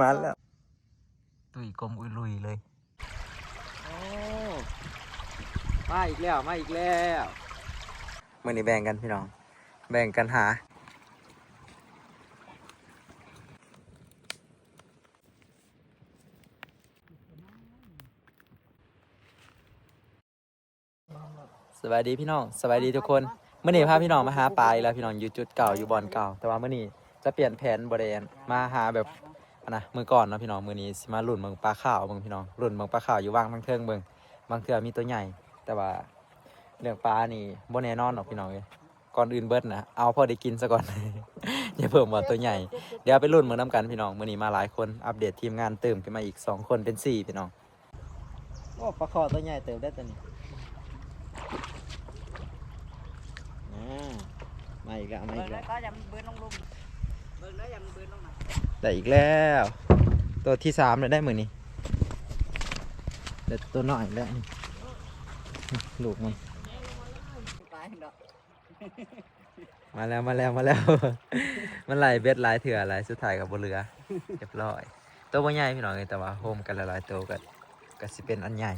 ມາແລ້ວ ຕຸ້ຍກົມອຸຍລຸຍເລີຍ. ໂອ້ ມາອີກແລ້ວ ມາອີກແລ້ວ. ມື້ນີ້ແບ່ງກັນພີ່ນ້ອງ ແບ່ງກັນຫາ. ສະບາຍດີພີ່ນ້ອງ ສະບາຍດີທຸກຄົນ. ມື້ນີ້ພາພີ່ນ້ອງມາຫາປາອີກແລ້ວພີ່ນ້ອງ ຢູ່ຈຸດເກົ່າ ຢູ່ບ່ອນເກົ່າ ແຕ່ວ່າມື້ນີ້ຈະປ່ຽນແຜນ ບໍ່ໄດ້ອັນ ມາຫາແບບ ອັນນະ ມື້ກ່ອນເນາະພີ່ນ້ອງ. ມື້ນີ້ຊິມາລຸ້ນເບິ່ງປາຂາວເບິ່ງພີ່ນ້ອງ ລຸ້ນເບິ່ງປາຂາວຢູ່ຫວ່າງທາງເທິງເບິ່ງ ບາງເທື່ອມີໂຕໃຫຍ່ ແຕ່ວ່າເລື່ອງປານີ້ບໍ່ແນ່ນອນດອກພີ່ນ້ອງເອີຍ. ກ່ອນອື່ນເບິດນະ ເອົາພໍໄດ້ກິນຊະກ່ອນ ຢ່າເພີ່ມວ່າໂຕໃຫຍ່. ດຽວໄປລຸ້ນເບິ່ງນຳກັນພີ່ນ້ອງ. ມື້ນີ້ມາຫຼາຍຄົນ ອັບເດດທີມງານເຕີມຂຶ້ນມາອີກສອງຄົນເປັນສີ່ພີ່ນ້ອງ. ໂອ້ ປາຄໍ່ໂຕໃຫຍ່ເຕີບໄດ໋ໂຕນີ້. ອ່າ ມາອີກແລ້ວ ມາອີກແລ້ວ. ເບິ່ງແລ້ວກໍຢ່າມັນບືນລົງລຸ່ມ ເບິ່ງເດີ ຢ່າມັນບືນລົງນະ. ໄດ້ອີກແລ້ວ ໂຕທີສາມແລ້ວໄດ໋ມື້ນີ້ ໄດ້ໂຕນ້ອຍແລ້ວ ລູກມັນ. ມາແລ້ວ ມາແລ້ວ ມາແລ້ວ. ມັນໄລ່ເບັດຫຼາຍເທື່ອຫຼາຍ ສຸດທ້າຍກໍບໍ່ເຫຼືອ ຮຽບຮ້ອຍ. ໂຕບໍ່ໃຫຍ່ພີ່ນ້ອງເອີຍ ແຕ່ວ່າໂຮມກັນຫຼາຍໆໂຕກໍ ກໍຊິເປັນອັນໃຫຍ່.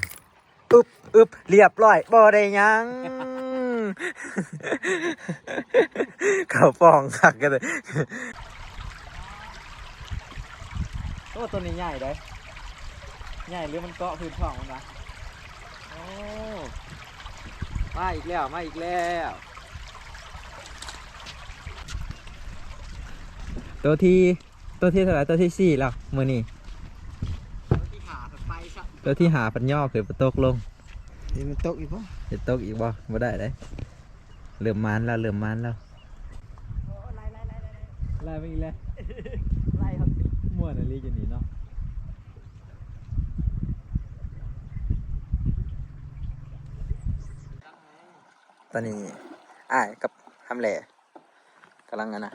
ອຶບ ອຶບ ຮຽບຮ້ອຍ ບໍ່ໄດ້ຫຍັງ. ເຂົ້າປ່ອງຄັກກັນເລີຍ. ໂອ້ ໂຕນີ້ໃຫຍ່ເດ້ ໃຫຍ່ຫຼືມັນເກາະພື້ນທ້ອງມັນວະ. ໂອ້ ມາອີກແລ້ວ ມາອີກແລ້ວ. ໂຕທີ່ ໂຕທີ່ເທົ່າໃດ? ໂຕທີ່ສີ່ແລ້ວມື້ນີ້. ໂຕທີ່ຫ້າ ໂຕທີ່ຫ້າພັດຍໍຂຶ້ນໄປຕົກລົງ. ນີ້ມັນຕົກອີກບໍ່? ຈະຕົກອີກບໍ່? ບໍ່ໄດ້ເດ້. ເລີ່ມມານແລ້ວ ເລີ່ມມານແລ້ວ. ໂອ້ ໄລ່ ໄລ່ ໄລ່ ໄລ່ ໄລ່ ໄລ່ມາອີກແລ້ວ. ໄລ່ເຮົາຕິ ມ່ວນອີ່ຫຼີຢູ່ນີ້ເນາະ. ຕອນນີ້ອ້າຍກັບຮຳແຫຼກຳລັງ ອັນນະ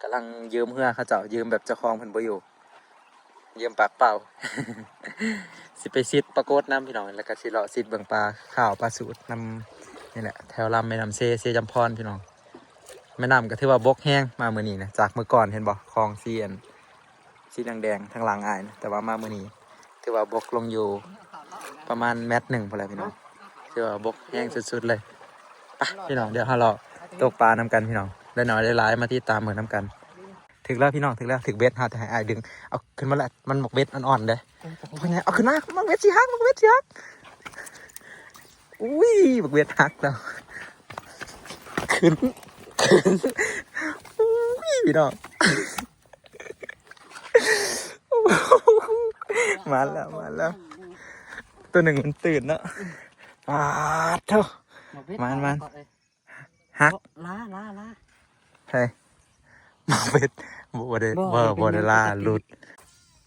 ກຳລັງຢືມເຮືອເຂົາເຈົ້າ ຢືມແບບເຈົ້າຂອງເພິ່ນບໍ່ຢູ່ ຢືມປາກເປົ່າ. ຊິໄປຊິດປາກົດນຳພີ່ນ້ອງ ແລ້ວກໍຊິເລາະຊິດເບິ່ງປາຂາວປາສູດນຳ ນີ້ແຫຼະ ແຖວລຳແມ່ນ້ຳເຊ ເຊຈຳພອນພີ່ນ້ອງ. ແມ່ນ້ຳກໍຖືວ່າບົກແຮງມາມື້ນີ້ນະ ຈາກມື້ກ່ອນເຫັນບໍ່ ຄອງສີອັນ ສີແດງໆທາງຫຼັງອ້າຍນະ ແຕ່ວ່າມາມື້ນີ້ຖືວ່າບົກລົງຢູ່ປະມານແມັດໜຶ່ງພຸ້ນແຫຼະພີ່ນ້ອງ ຖືວ່າບົກແຮງສຸດໆເລີຍ. ໄປພີ່ນ້ອງ ດຽວເຮົາເລາະຕົກປານຳກັນພີ່ນ້ອງ ໄດ້ໜ້ອຍໄດ້ຫຼາຍມາຕິດຕາມເບິ່ງນຳກັນ. ຖືກແລ້ວພີ່ນ້ອງ ຖືກແລ້ວ ຖືກເບັດ ເຮົາຈະໃຫ້ອ້າຍດຶງ ເອົາຂຶ້ນມາແລ້ວ ມັນໝາກເບັດອ່ອນໆເດ້. ພໍ່ໃຫຍ່ ເອົາຂຶ້ນມາ ໝາກເບັດຊິຫັກ ໝາກເບັດຊິຫັກ. ອຸ້ຍ ໝາກເບັດຫັກແລ້ວ ຂຶ້ນ ຂຶ້ນ ອຸ້ຍ ພີ່ນ້ອງ. ມາແລ້ວ ມາແລ້ວ ໂຕໜຶ່ງມັນຕື່ນເນາະ. ປາດໂທ້ ມານ ມານ ຫັກ ລ້າ ລ້າ ລ້າ. ໃຜ ມາເບັດ ບໍ່ໄດ້ ບໍ່ ບໍ່ໄດ້ລ້າ ເປັນ ຫຼຸດ.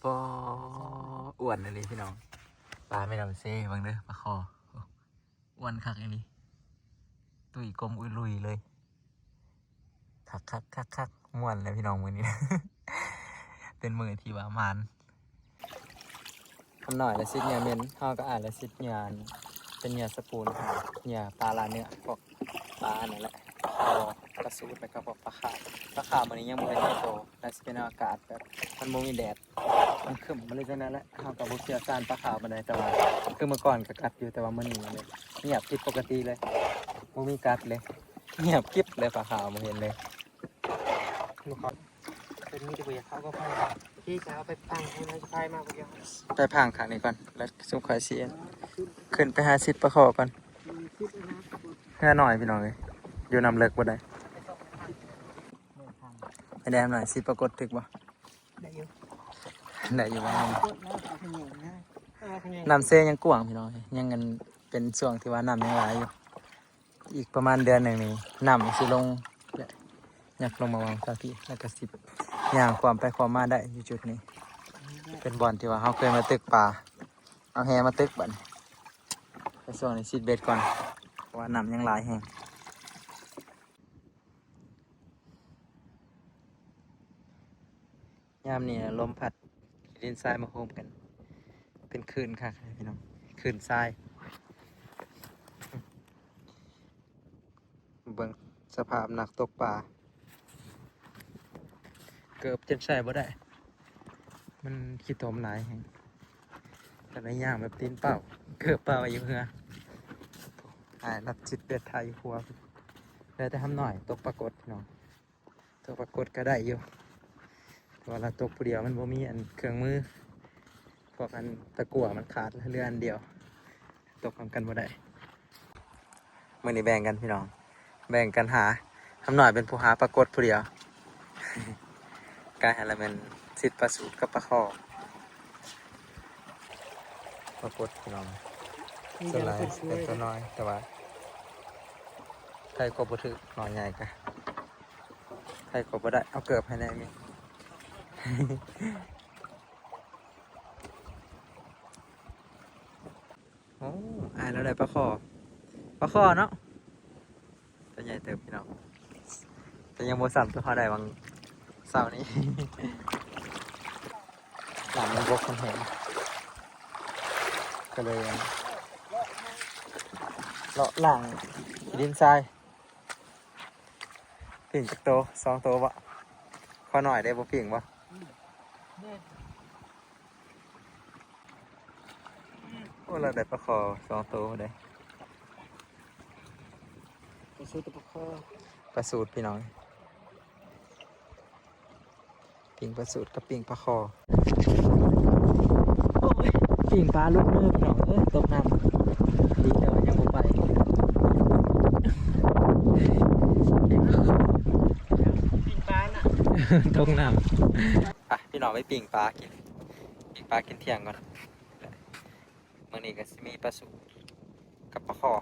ປໍ ອ້ວນອີ່ຫຼີພີ່ນ້ອງ ປາແມ່ນ້ຳເຊ ເບິ່ງເດີ ປາຄໍ່. ອ້ວນຄັກອີ່ຫຼີ ຕຸ້ຍກົມອຸຍລຸຍເລີຍ. ຄັກໆໆໆ ມ່ວນແລ້ວພີ່ນ້ອງມື້ນີ້ ເປັນມື້ທີ່ວ່າໝານ. ຄຳນ້ອຍລະຊິດເຫຍື່ອເໝັນ ເຮົາກໍອາດລະຊິດເຫຍື່ອ ເປັນເຫຍື່ອສະປູນ ເຫຍື່ອປາລ່າເນື້ອ ພວກປາອັນນັ້ນແຫຼະ ພໍປາສູດ ແລ້ວກໍພວກປາຂາວ. ປາຂາວມື້ນີ້ຍັງບໍ່ເຫັນຈັກໂຕ ໜ້າຊິເປັນອາກາດແບບມັນບໍ່ມີແດດ ມັນຄຶ້ມມາເລີຍຈັ່ງໃດແຫຼະ. ເຮົາກໍບໍ່ຊ່ຽວຊານປາຂາວປານໃດ ແຕ່ວ່າຄືມື້ກ່ອນກໍກັດຢູ່ ແຕ່ວ່າມື້ນີ້ມັນງຽບຜິດປົກກະຕິເລີຍ ບໍ່ມີກັດເລີຍ ງຽບກິບເລີຍ. ປາຂາວບໍ່ເຫັນເລີຍ. ເປັນມີແຕ່ຜູ້ຢາກເຂົ້າກໍໄປ ທີ່ຈະເອົາໄປຝັງໃຫ້ນ້ອງສະພາຍມາຜູ້ດຽວ ໄປຝັງຂ້າງນີ້ກ່ອນ ແລ້ວຊຸມຂ້ອຍຊິຂຶ້ນໄປຫາຊິດປາຄໍ່ກ່ອນ. ເຮືອນ້ອຍພີ່ນ້ອງເອີຍ ຢູ່ນ້ຳເລິກບໍ່ໄດ້. ໄອ້ແດມໜ້ອຍ ຊິປາກົດຖືກບໍ່? ໄດ້ຢູ່ ໄດ້ຢູ່ບໍ່? ນ້ຳເຊຍັງກວ້າງພີ່ນ້ອງ ຍັງອັນ ເປັນຊ່ວງທີ່ວ່ານ້ຳຍັງຫຼາຍຢູ່. ອີກປະມານເດືອນໜຶ່ງນີ້ ນ້ຳຊິລົງ ແລະ ຍັກລົງມາວາງເຈົ້າທີ່ ແລ້ວກໍຊິຍ່າງຂ້າມໄປຂ້າມມາໄດ້ຢູ່ຈຸດນີ້. ເປັນບ່ອນທີ່ວ່າເຮົາເຄີຍມາຕຶກປາ ເອົາແຫມາຕຶກບັດນີ້. ແຕ່ຊ່ວງນີ້ຊິດເບັດກ່ອນ ເພາະວ່ານ້ຳຍັງຫຼາຍແຮງ. ຍາມນີ້ລົມພັດ ດິນຊາຍມາໂຮມກັນ ເປັນຄື້ນຄັກພີ່ນ້ອງ ຄື້ນຊາຍ. ເບິ່ງສະພາບນັກຕົກປາ ເກີບຈົນໃສ່ບໍ່ໄດ້ ມັນຂີ້ຕົມຫຼາຍແຮງ ກໍເລີຍຍ່າງແບບຕີນເປົ່າ ເກີບປະໄວ້ຢູ່ເຮືອ. ອ້າຍລັດຊິດເບັດຖ່າຍຢູ່ຄົວ ເຫຼືອແຕ່ຫຳນ້ອຍຕົກປາກົດພີ່ນ້ອງ. ຕົກປາກົດກໍໄດ້ຢູ່ ແຕ່ວ່າລາວຕົກຜູ້ດຽວ ມັນບໍ່ມີອັນເຄື່ອງມື ພວກອັນຕະກົ່ວມັນຂາດ ເຫຼືອອັນດຽວ ຕົກນຳກັນບໍ່ໄດ້. ມື້ນີ້ແບ່ງກັນພີ່ນ້ອງ ແບ່ງກັນຫາ ຫຳນ້ອຍເປັນຜູ້ຫາປາກົດຜູ້ດຽວ ກາຍຫັ້ນລະແມ່ນຊິດປາສູດກັບປາຄໍ່ ປາກົດພີ່ນ້ອງ. ສ່ວນຫຼາຍເປັນຕົວນ້ອຍ ແຕ່ວ່າໃຜກໍບໍ່ຖືກ ນ້ອຍໃຫຍ່ກະໃຜກໍບໍ່ໄດ້. ເອົາເກີບໃຫ້ແດ່ມີ. ໂອ້ ອ້າຍລາວໄດ້ປາຄໍ່ ປາຄໍ່ເນາະ ຕົວໃຫຍ່ເຕີບພີ່ນ້ອງ ແຕ່ຍັງບໍ່ສ່ຳຕົວເຮົາໄດ້ຫວ່າງເຊົ້ານີ້ ນ້ຳມັນບົກແຮງ ກໍເລີຍເລາະລ້າງຂີ້ດິນຊາຍ. ປີ້ງຈັກໂຕ? ສອງໂຕບໍ? ຂໍໜ້ອຍເດ້ ບໍ່ປີ້ງບໍ? ໂອ້ ລາວໄດ້ປາຄໍ່ສອງໂຕເດ້ ປາສູດກັບປາຄໍ່ ປາສູດພີ່ນ້ອງ. ປີ້ງປາສູດກັບປີ້ງປາຄໍ່ ໂອ້ຍ ປີ້ງປາຫຼຸດມືພີ່ນ້ອງເອີຍ ຕົກນ້ຳ ດີແຕ່ວ່າຍັງບໍ່ໄປ ປີ້ງປານະ ຕົກນ້ຳ. ໄປພີ່ນ້ອງ ໄປປີ້ງປາກິນ ປີ້ງປາກິນທ່ຽງກ່ອນ. ມື້ນີ້ກໍຊິມີປາສູດກັບປາຄໍ່.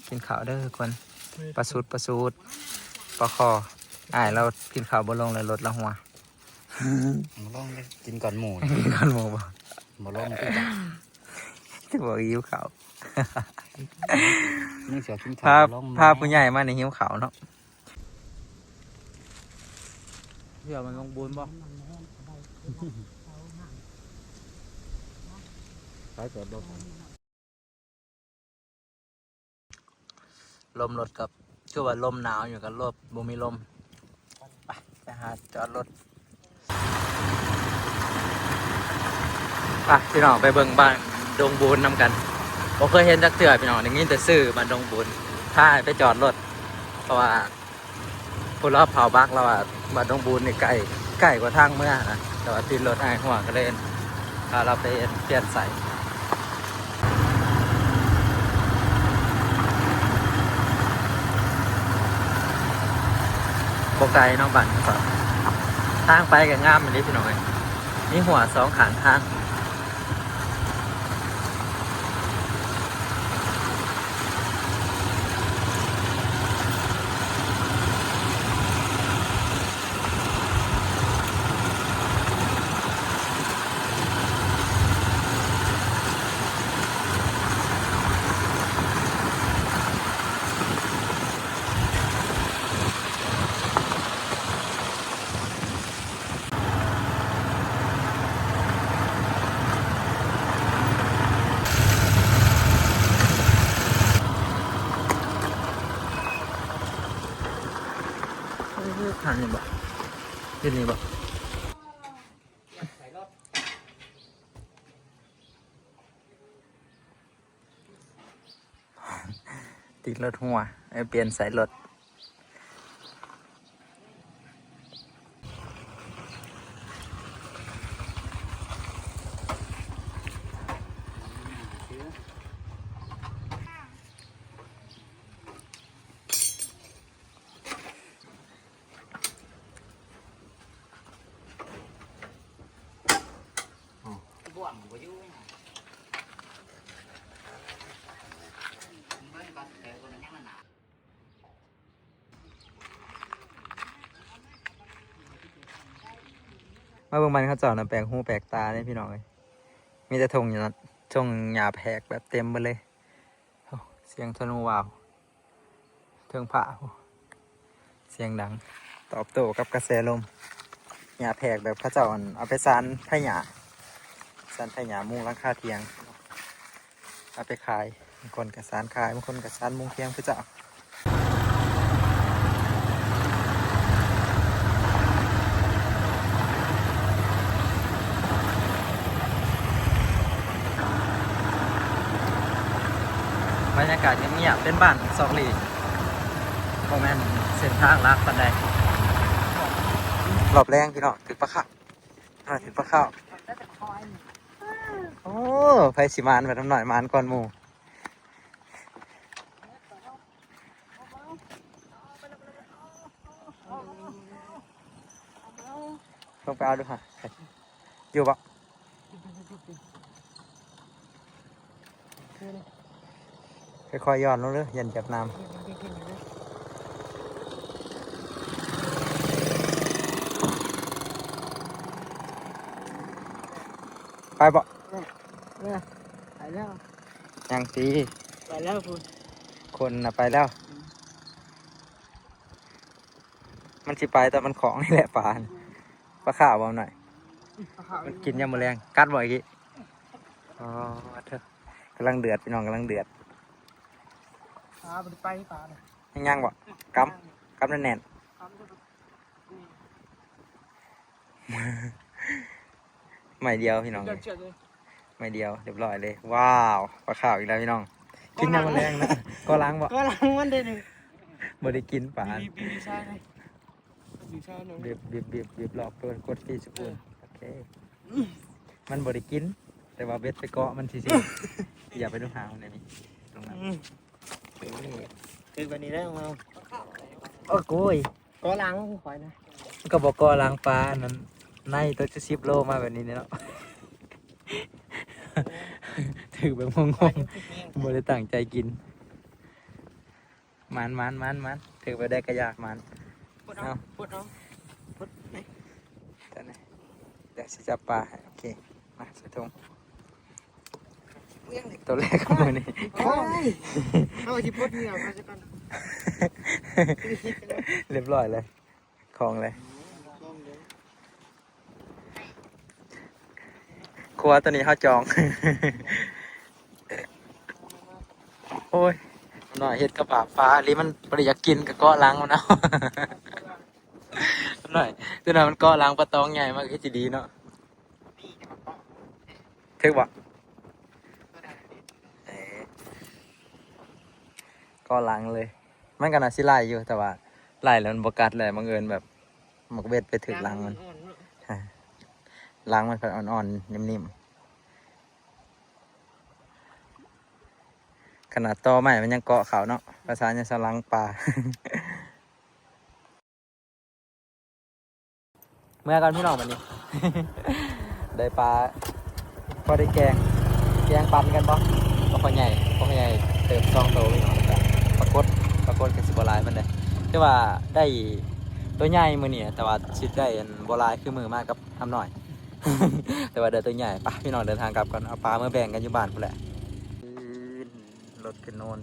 ກິນເຂົ້າເດີທຸກຄົນ ປາສູດ ປາສູດ ປາຄໍ່ ອ້າຍລາວກິນເຂົ້າບໍ່ລົງເລີຍ ລົດລາວຮົ່ວ. ບໍ່ລົງເດ້ ກິນກ່ອນໝູ່ ກິນກ່ອນໝູ່ບໍ? ບໍ່ລົງຄືກັນ ຈະບອກຫິວເຂົ້າ ມື້ເຊົ້າກິນເຂົ້າ ພາ ບໍ່ລົງ ພາຜູ້ໃຫຍ່ມານີ້ຫິວເຂົ້າເນາະ. ເພື່ອມັນລົງບຸນບໍ່? ໄປເກີດບໍ່? ລົມລົດກໍຄືວ່າລົມໜາວຢູ່ ກໍລົດບໍ່ມີລົມ. ໄປ ໄປຫາຈອດລົດ. ໄປພີ່ນ້ອງ ໄປເບິ່ງບ້ານດົງບູນນຳກັນ. ບໍ່ເຄີຍເຫັນຈັກເທື່ອພີ່ນ້ອງ ໄດ້ຍິນແຕ່ຊື່ບ້ານດົງບູນ. ພາອ້າຍໄປຈອດລົດ ເພາະວ່າ ຜູ້ລາວເຜົາບັກ ລາວວ່າບ້ານດົງບູນນີ້ໃກ້ ໃກ້ກວ່າທາງເມືອນະ ແຕ່ວ່າຕິດລົດອ້າຍຮົ່ວ ກໍເລີຍພາລາວໄປປ່ຽນໃສ່. ບໍ່ໄກເນາະ ບ້ານ ທາງໄປກໍງາມອີ່ຫຼີພີ່ນ້ອງເອີຍ ມີຮົ້ວສອງຂ້າງທາງ. ເອີ ທາງນີ້ບໍ? ຢູ່ນີ້ບໍ? ຕິດລົດຮົ່ວ ເອີ ປ່ຽນໃສ່ລົດ. ມາເບິ່ງບ້ານເຂົາເຈົ້ານະ ແປກຫູແປກຕາເດ້ພີ່ນ້ອງເອີຍ ມີແຕ່ທົ່ງຫຍ້າ ທົ່ງຫຍ້າແພກແບບເຕັມເບິດເລີຍ. ໂອ້ ສຽງທະນູວ່າວເທິງຟ້າ ສຽງດັງຕອບໂຕ້ກັບກະແສລົມ. ຫຍ້າແພກແບບເຂົາເຈົ້າ ອັນ ເອົາໄປສານໄຖຫຍ້າ ສານໄຖຫຍ້າມຸງຫຼັງຄາຖຽງ ເອົາໄປຂາຍ. ບາງຄົນກໍສານຂາຍ ບາງຄົນກໍສານມຸງຖຽງເຂົາເຈົ້າ. ບັນຍາກາດງຽບໆ ເປັນບ້ານຊອກຫຼີກ ບໍ່ແມ່ນເສັ້ນທາງຫຼັກປານໃດ. ຮອບແລງພີ່ນ້ອງ ຖືກປາຄາບ ອ່າ ຖືກປາຄາບ. ໂອ້ ໃຜຊິໝານ ແມ່ນນ້ອຍໝານກ່ອນໝູ່. ລົງໄປເອົາດູຫາ ຢູ່ບໍ່? ຄ່ອຍໆ ຢ່ອນລົງເດີ ຢ້ານຈັບນ້ຳ. ໄປບໍ່? ເອີ ເອີ ໄປແລ້ວ. ຍັງຕິ ໄປແລ້ວພຸ້ນ ຄົນນະໄປແລ້ວ. ອືມ ມັນຊິໄປຕອນມັນຂອງນີ້ແຫຼະປານະ. ປາຂາວບໍ່ໜ້ອຍ? ປາຂາວ ມັນກິນຍາມມື້ແລງ. ກັດບໍ່ອີກ? ອໍ ເທີ ກຳລັງເດືອດ ພີ່ນ້ອງ ກຳລັງເດືອດ. ປາບໍ່ໄດ້ໄປປານະ. ຍັງ ຍັງບໍ່? ກຳ ກຳແໜ້ນໆ. ກຳ ໄມ້ດຽວ ພີ່ນ້ອງ ເດືອດເສຍເລີຍ ໄມ້ດຽວ ຮຽບຮ້ອຍເລີຍ. ວ້າວ ປາຂາວອີກແລ້ວ ພີ່ນ້ອງ. ກິນຍາມມື້ແລງນະ. ເກາະຫຼັງບໍ່? ເກາະຫຼັງມັນເດ້ນີ້ ບໍ່ໄດ້ກິນປານະ. ບີ ບີ ບີຊາຍເລີຍ ບີຊາຍເລີຍ. ບີບ ບີບ ບີບ ບີບລອກເປີດ ກົດຟີສະປູນ. ເອີ ໂອເຄ ອືມ ມັນບໍ່ໄດ້ກິນ ແຕ່ວ່າເບັດໄປເກາະມັນຊື່ໆ. ຢ່າໄປດູຫາງມັນເດ້ນີ້ ຕົງນັ້ນ. ອືມ ເອີ ຖືກແບບນີ້ໄດ້ຂອງເຮົາ. ໂອ້ໂກຍ ເກາະຫຼັງຂ້ອຍນະ ມັນກໍບໍ່ເກາະຫຼັງປາອັນນັ້ນ ໃນຕົວຈະສິບໂລມາແບບນີ້ເນາະ. ຖືກແບບງົງໆ ບໍ່ໄດ້ຕັ້ງໃຈກິນ. ໝານ ໝານ ໝານ ໝານ ຖືກແບບໃດກໍຢາກໝານ. ປົດເອົາ ເອົາ ປົດເອົາ ປົດ ຕົວນີ້ ດຽວຊິຈັບປາໃຫ້. ໂອເຄ ມາໃສ່ຖົງ. ຕົວແລກຂອງມື້ນີ້ ໂອ້ຍ ເຮົາຊິປົດເຫຍື່ອເຂົາຊະກ່ອນ. ຮຽບຮ້ອຍເລີຍ ຂອງເລີຍ ຂອງເລີຍ. ຄົວຕົວນີ້ເຮົາຈອງ. ໂອ້ຍ ໜ້ອຍເຮັດກັບບາບປາອີ່ຫຼີ ມັນບໍ່ໄດ້ຢາກກິນ ກໍເກາະຫຼັງມັນເອົາ. ໜ້ອຍ ຕົວນັ້ນມັນເກາະຫຼັງປາຕອງໃຫຍ່ ມັນກໍເຮັດຊິດີເນາະ. ຖືກບໍ່? ເອີ ເກາະຫຼັງເລີຍ. ມັນກໍໜ້າຊິໄລ່ຢູ່ ແຕ່ວ່າໄລ່ແລ້ວມັນບໍ່ກັດແຫຼະ ບັງເອີນແບບໝາກເບັດໄປຖືກຫຼັງມັນ. ຫຼັງມັນອ່ອນໆ ນິ້ມໆ ຂະໜາດຕໍໄມ້ມັນຍັງເກາະເຂົ້າເນາະ ພາສາຫຍັງ ສະຫຼັງປາ. ເມືອກ່ອນພີ່ນ້ອງ ບັດນີ້ ໄດ້ປາ ພໍໄດ້ແກງ ແກງປັນກັນບໍ່? ປາຄໍ່ໃຫຍ່ ປາຄໍ່ໃຫຍ່ເຕີບສອງໂຕພີ່ນ້ອງ. ແລ້ວກໍປາກົດ ປາກົດກໍຊິບໍ່ຫຼາຍປານໃດ ແຕ່ວ່າໄດ້ໂຕໃຫຍ່ມື້ນີ້ ແຕ່ວ່າຊິໄດ້ອັນບໍ່ຫຼາຍຄືມື້ມາກັບນ້ຳນ້ອຍ ແຕ່ວ່າໄດ້ໂຕໃຫຍ່. ໄປພີ່ນ້ອງ ເດີນທາງກັບກ່ອນ ເອົາປາເມືອແບ່ງກັນຢູ່ບ້ານພຸ້ນແຫຼະ. ລົດຂຶ້ນໂນນ